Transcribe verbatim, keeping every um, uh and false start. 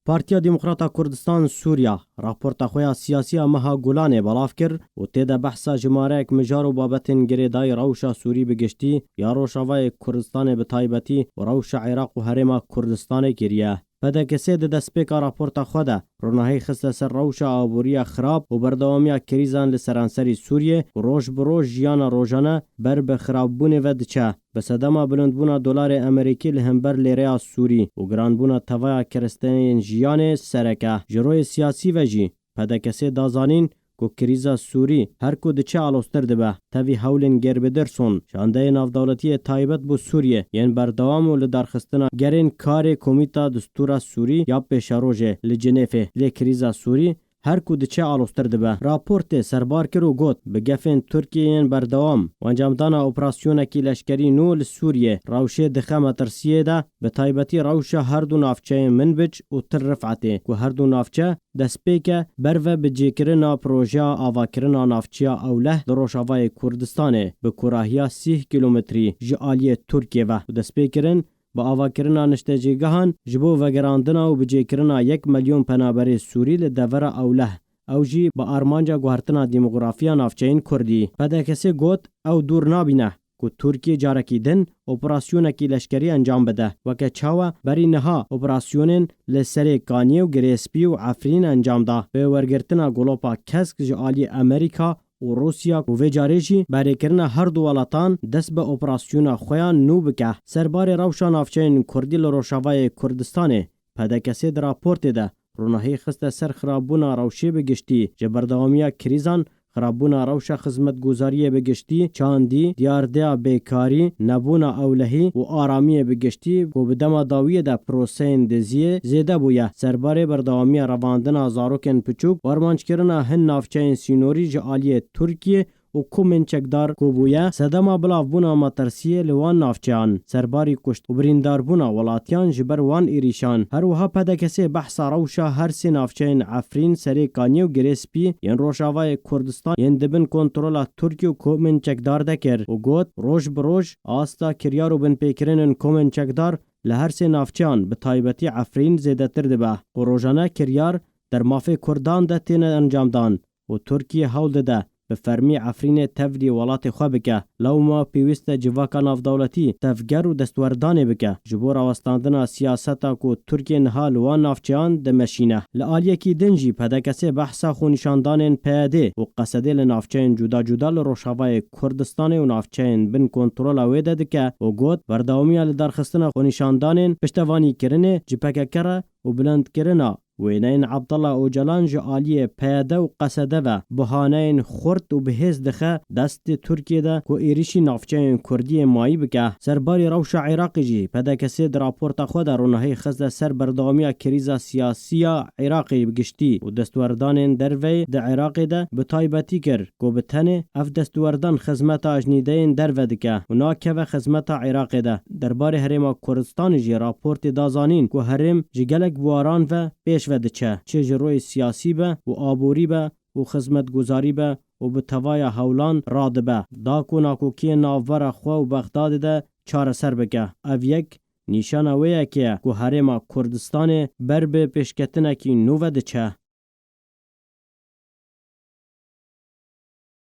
Partiya Demokrata Kurdistan Sûriya raporta xwe ya siyasî ya meha Gulanê belav kir û tê de behsa jimareyek mijar û babetên girêdayî rewşa Sûrî bi giştî ya Rojavayê Kurdistanê bi taybetî û rewşa Iraq û Herêma Kurdistanê kiriye. P D K S di destpêka raporta xwe de ronahî xiste ser rewşa aboriya xirab û berdewamiya krîzan li seranserî Sûriyê ku roj bi roj jiyana rojane ber bi xirabûnê ve diçe. Bi sedema bilindbûna dolarê Amerîkî li hember lêreya Sûrî û giranbûna tevaya keresteyên jiyanê sereke. Ji royê siyasî ve jî P D K S da zanîn ku krîza Sûrî her ku diçe aloztir dibe. Tevî hewlên gêrbidir son, şandeyê navdewletiyê taybet bo Sûriyê yên berdewam û li darxistina gerên karê Komîta Distûra Sûrî ya Pêşerojê li Cinêfê lê krîza Sûrî her ku diçe aloztir dibe. Raportê serbar kir û got, bi gefên Tirkiyê yên berdewam û encamdana operasyonekî leşkerî nû li Sûriyê rewşê dixe metirsiyê de, bi taybetî rewşa her du navçeyên Minbic û Til Rifetê ku her du navçe destpêk e ber ve bi cêkirina projeya avakirina navçeya Ewleh li Rojavayê Kurdistanê bi kurahiya sîh kîlometrî ji aliyê Tirkiyê ve û destpêkirin bi avakirina niştecêgehan ji bo vegerandina û bicêkirina yek milyon penaberê Sûrî li devera Ewleh, ew jî bi armanca guhertina demografiya navçeyên Kurdî. P D K S got, ew dûr nabîne ku Tirkiye carekî din operasyonekî leşkerî encam bide, weke çawa berî niha operasyonên li Serê Kaniyê û Girê Spî û Efrîn encam da, bi wergirtina golopa kesk ji aliyê Amerîka û Rûsya ku vê carê jî berêkirina her du welatan dest bi operasyona xwe ya nû bike. Serbarê rewşa navçeyên Kurdî li Rojavayê Kurdistanê, P D K S di raportê de ronahî xiste ser xirabûna rewşê bi giştî, ji berdewamiya krîzan, xirabûna rewşa xizmetguzariyê bi giştî, çandî, diyardeya bêkarî, nebûna ewlehî û aramiyê bi giştî ku bi dema dawiyê de proseyên diziyê zêde bûye. Serbarê berdewamiya revandina zarokên piçûk û armanckirina hin navçeyên sînorî ji aliyê Tirkiyê û komên çekdar ku bûye sedema bilavbûna metirsiyê li wan navçeyan, serbarî kuşt û birîndarbûna welatiyan ji ber wan êrîşan. Her wiha P D K S behsa rewşa her sê navçeyên Efrîn, Serê Kaniyê û Girê Spî yên Rojavayê Kurdistan yên di bin kontrola Tirkiye û komên çekdar de kir û got, roj bi roj asta kiryar û binpêkirinên komên çekdar li her sê navçeyan, bi taybetî Efrîn, zêdetir dibe û rojane kiryar der mafê Kurdan de têne encamdan û Tirkiye hewl dide bi fermî Efrînê tevlî welatê xwe bike. Lewma pêwîst e civaka navdewletî tevger û destwerdanê bike ji bo rawestandina siyaseta ku Tirkiye niha li wan navçeyan dimeşîne. Li aliyekî din jî P D K S behsa xwenîşandanên P Y D û Qesedê li navçeyên cuda cuda li Rojavayê Kurdistanê û navçeyên bin kontrola wê de dike û got, berdewamiya li darxistina xwenîşandanên piştevanîkirinê ji P K K re û bilindkirina wêneyên Abdullah Ocalan ji aliyê P Y D û Qesede ve bahaneyên xurt û bihêz dixe destê Tirkiyê de ku êrîşî navçeyên Kurdî yê mayî bike. Serbarê rewşa Iraqê jî P D K S di raporta xwe de ronahî xiste ser berdewamiya krîza siyasî ya Iraqê bi giştî û destwerdanên derveyî di Iraqê de bi taybetî kir ku bi tenê ev destwerdan xizmeta ajnîdeyên derve dike û nakeve xizmeta Iraqê de. Derbarê Herêma Kurdistanê jî raportê da zanîn ku herêm ji gelek buwaran ve pêş ve diçe, çi ji royê siyasî be û aborî be û xizmetguzarî be û bi tevaya hewlan radibe da ku nakokiyên navbera xwe û Bexdadê de çareser bike. Ev yek nîşana wê yekê ye ku Herêma Kurdistanê ber bi pêşketinekî nû ve diçe.